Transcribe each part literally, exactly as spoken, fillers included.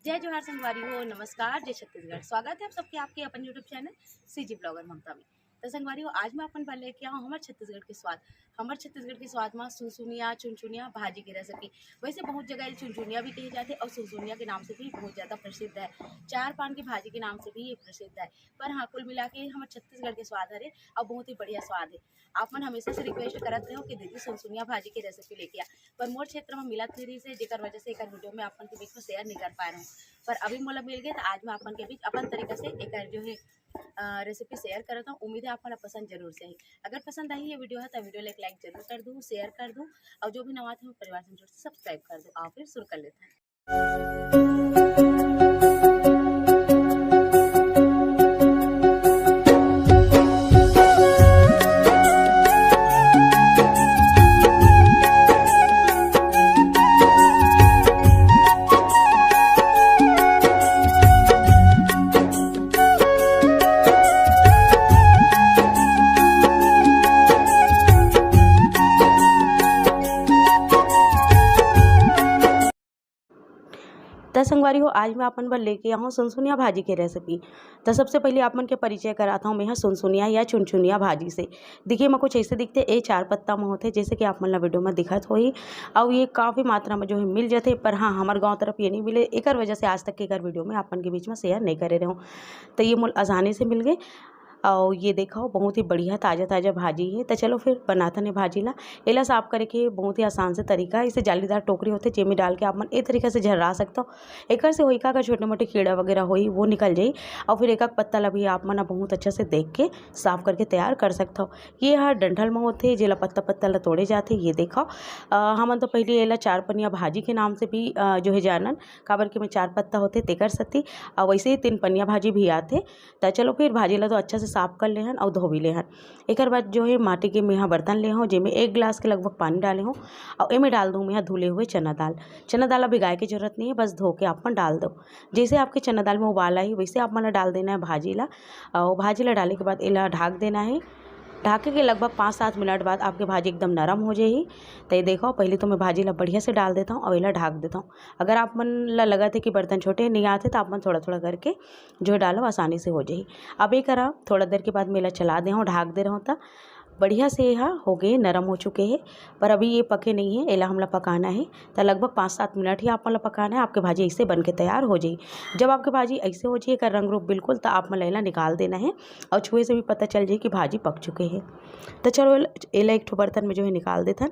जय जोहार संगवारी हो, नमस्कार, जय छत्तीसगढ़। स्वागत है आप सबके आपके अपन YouTube चैनल सीजी ब्लॉगर ममता में। तो संगवारी हो, आज मैं अपन बर लेके आऊँ हमर छत्तीसगढ़ के स्वाद। हमर छत्तीसगढ़ के स्वाद में सुनसुनिया, चुनचुनिया भाजी की रेसिपी। वैसे बहुत जगह ये चुनचुनिया भी कही जाते और सुनसुनिया के नाम से भी बहुत ज़्यादा प्रसिद्ध है, चार पान की भाजी के नाम से भी ये प्रसिद्ध है। पर हाँ, कुल मिला के हमर छत्तीसगढ़ के स्वाद हरे और बहुत ही बढ़िया स्वाद है। आप मन हमेशा से रिक्वेस्ट करत रहे हो कि दीदी सुनसुनिया भाजी की रेसिपी लेके आ, पर मोर क्षेत्र में मिलत नहीं रही से, जेकर वजह से एकर वीडियो में आप मन के बीच में शेयर नहीं कर पाए रहूँ। पर अभी मोला मिल गए, तो आज मैं आप मन के बीच अपन तरीका से एकर जो है रेसिपी शेयर करत हूँ। उम्मीद है आप मन ला पसंद जरूर से ही। अगर पसंद आई ये वीडियो है, तो वीडियो ला एक लाइक जरूर कर दूँ, शेयर कर दूँ, और जो भी नवा थे, परिवार से जरूर से सब्सक्राइब कर दूँ। आओ फिर शुरू कर लेते हैं। त संगवारी हो, आज मैं अपन बर लेके आहूँ सुनसुनिया भाजी के रेसिपी। त सबसे पहले आप मन के परिचय करात हूँ मैं ह सुनसुनिया या चुनचुनिया भाजी से। दिखे म कुछ ऐसे दिखते, ए चार पत्ता म होथे, जैसे कि आप मन ला वीडियो म दिखत होही। अउ ये काफ़ी मात्रा म जो है मिल जथे, पर हाँ, हमर गाँव तरफ ये नहीं मिले, एकर वजह से आज तक के एकर वीडियो में आप मन के बीच में शेयर नहीं करे रहूँ। त ये मोल आसानी से मिल गए। अउ ये देखो, बहुत ही बढ़िया ताज़ा-ताज़ा भाजी हे। त चलो फिर बनाथन ए भाजी ला। एला साफ करे के बहुत ही आसान से तरीका हे। इसे जालीदार टोकरी होथे, जेमे डाल के आप मन ए तरीका से झर्रा सकथव। एकर से होई का, अगर छोटे-मोटे कीड़ा वगैरह होई, वो निकल जाई। अउ फिर एक-एक पत्ता ला भी आप मन ह बहुत अच्छा से देख के साफ करके तैयार कर सकथव। ये ह डंठल म होथे, जेला पत्ता-पत्ता ला तोड़े जाथे। ये देखो, अ, हमन तो पहले एला चार पनिया भाजी के नाम से भी, अ, जो है जानन, काबर के में चार पत्ता होथे, तेकर सेती। अउ वैसे ही तीन पनिया भाजी भी आथे। त चलो फिर भाजी ला तो अच्छा से साफ कर लेहन अउ धो भी लेहन। एकर बाद जो है माटी के मेहा बर्तन ले हूँ, जेमे एक गिलास के लगभग पानी डाले हूँ। अउ एमे डाल दूँ मेहा धुले हुए चना दाल। चना दाल ला भिगाए के जरूरत नहीं है, बस धो के आप मन डाल दो। जैसे आपके चना दाल में उबाल आई, वैसे आप मन ला डाल देना है भाजी ला। अउ भाजी ला डाले के बाद एला ढाक देना है। ढाके के लगभग पाँच सात मिनट बाद आपके भाजी एकदम नरम हो जाही। त ये देखो, पहले तो मैं भाजी ला बढ़िया से डाल देता हूँ और एला ढाक देता हूँ। अगर आप मन ला लगत है कि बर्तन छोटे नहीं आते, तो आप मन थोड़ा-थोड़ा करके जो है डालो, आसानी से हो जाही। अब ये करा, थोड़ा देर के बाद मैं एला चला दे हूँ, ढाक दे रहूँ, त बढ़िया से एहा हो गए, नरम हो चुके हे। पर अभी ये पके नहीं है, एला हमला पकाना है। त लगभग पाँच सात मिनट ही आप मन ला पकाना है, आपके भाजी ऐसे बन के तैयार हो जाही। जब आपके भाजी ऐसे हो जाही, एकर रंग रूप बिल्कुल, त आप मन ला एला निकाल देना है। और छुए से भी पता चल जाही कि भाजी पक चुके हे। त चलो, एला एक ठो बर्तन में जो है निकाल देथन।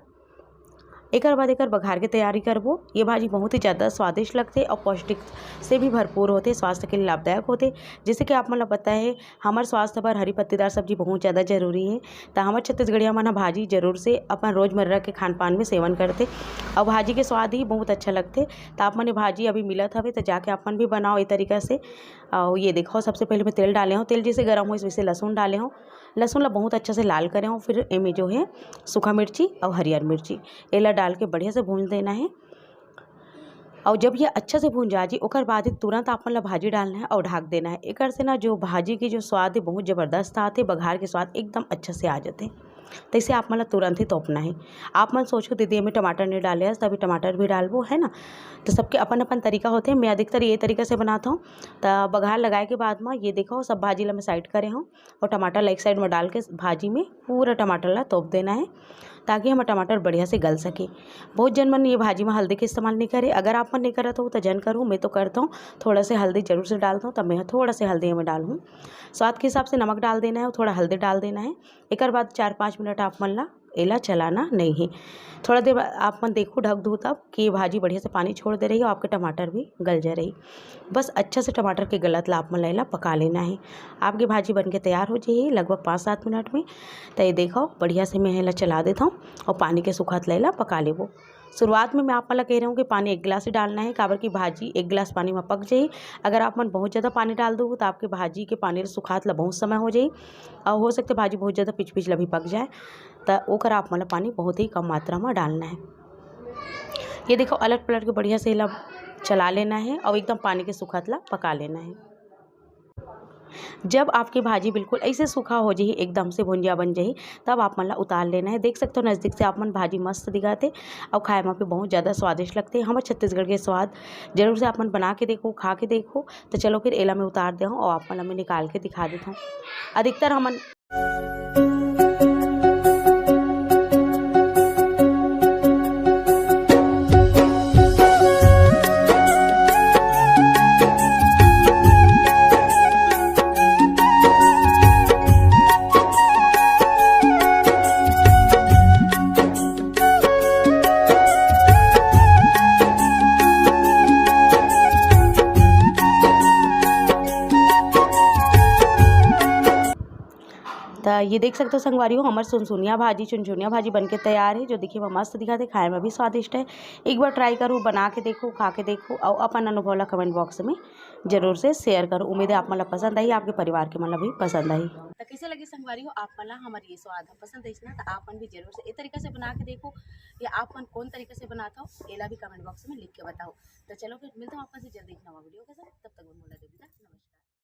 एकर बाद एकर बघार के तैयारी करबो। ये भाजी बहुत ही ज़्यादा स्वादिष्ट लगथे और पौष्टिक से भी भरपूर होथे, स्वास्थ्य के लिए लाभदायक होथे। जैसे कि आप मन ला पता है, हमर स्वास्थ्य बर हरी पत्तेदार सब्जी बहुत ज़्यादा जरूरी है। त हमर छत्तीसगढ़िया मन ह भाजी जरूर से अपन रोजमर्रा के खान पान में सेवन करथे और भाजी के स्वाद ही बहुत अच्छा लगथे। त आप मन ये भाजी अभी मिलत हवे, त जाके आप मन भी बनाओ ये तरीका से। और ये देखो, सबसे पहले मैं तेल डाले हूँ, तेल जैसे गर्म होइस, वैसे लहसुन डाले हूँ। लहसुन ला बहुत अच्छा से लाल करे हूँ, फिर एमे जो है सूखा मिर्ची और हरियर मिर्ची, एला डाल के बढ़िया से भून देना है। और जब ये अच्छा से भून जा जी, ओकर बाद ही तुरंत आप मन ला भाजी डालना है और ढाक देना है। एकर से ना जो भाजी के जो स्वाद है बहुत ज़बरदस्त आथे, बघार के स्वाद एकदम अच्छा से आ जाथे। तैसे आप मन ला तुरंत ही तोपना है। आप मन सोचो, "दीदी, एमे टमाटर नहीं डाले हस, त अभी टमाटर भी डालबो," है ना? तो सबके अपन अपन तरीका होथे। मैं अधिकतर ये तरीका से बनाता हूँ। त बघार लगाए के बाद में ये देखो, सब भाजी ला मैं साइड करे हूँ और टमाटर ला एक साइड में डाल के भाजी में पूरा टमाटर ला तोप देना है, ताकि हमर टमाटर बढ़िया से गल सके। बहुत जन मन ये भाजी में हल्दी के इस्तेमाल नहीं करे। अगर आप मन नहीं करत हो तो जन करो, मैं तो करता हूँ, थोड़ा से हल्दी जरूर से डालता हूँ। तब मैं थोड़ा से हल्दी में डालूँ, स्वाद के हिसाब से नमक डाल देना है और थोड़ा हल्दी डाल देना है। एकर बाद चार पाँच मिनट आप मन ला एला चलाना नहीं है। थोड़ा देर बाद आप मन देखो, ढक दो तब कि ये भाजी बढ़िया से पानी छोड़ दे रही है और आपके टमाटर भी गल जा रही। बस अच्छा से टमाटर के गलत ला आप मन ला एला पका लेना है। आपकी भाजी बन के तैयार हो जाइए लगभग पाँच सात मिनट में। तो ये देखो, बढ़िया से मैं एला चला देता हूँ और पानी के सुखात ला एला पका लेबो। शुरुआत में मैं आप मन ला कह रही हूँ कि पानी एक गिलास ही डालना है, काबर की भाजी एक गिलास पानी में पक जाही। अगर आप मन बहुत ज़्यादा पानी डाल दो तो आपके भाजी के पानी ला सुखात ला बहुत समय हो जाही और हो सकता है भाजी बहुत ज़्यादा पिच पिच ला भी पक जाए। त ओकर आप मन ला पानी बहुत ही कम मात्रा में डालना है। ये देखो, अलट पलट के बढ़िया से एला चला लेना है और एकदम पानी के सुखात ला पका लेना है। जब आपके भाजी बिल्कुल ऐसे सूखा हो जाही, एकदम से भुंजिया बन जाही, तब आप मन ला उतार लेना है। देख सकते हो नज़दीक से आप मन, भाजी मस्त दिखत हे और खाए में भी बहुत ज़्यादा स्वादिष्ट लगथे। हमारे छत्तीसगढ़ के स्वाद जरूर से आप मन बना के देखो, खा के देखो। तो चलो फिर एला मैं उतार दे हूँ और आप मन ला मैं निकाल के दिखा देता हूँ। अधिकतर हमन त ये देख सकते हो संगवारी हो, हमर सुनसुनिया भाजी, चुनचुनिया भाजी बन के तैयार है, जो देखिए में मस्त दिखत है, खाए में भी स्वादिष्ट है। एक बार ट्राई करो, बना के देखो, खा के देखो और अपन अनुभव ला कमेंट बॉक्स में जरूर से शेयर करो। उम्मीद है आप मन ला पसंद आई, आपके परिवार के मन ला भी पसंद आई। तो कैसे लगे संगवारी हो आप मन ला हमारी ये स्वाद पसंद है ना, तो आप मन भी जरूर से ए तरीका से बना के देखो, या आप मन कौन तरीका से बनाता हो, एला भी कमेंट बॉक्स में लिख के बताओ। तो चलो फिर मिलता हूँ आप मन से जल्दी एक नवा वीडियो के साथ, तब तक मोला दे दीजिए।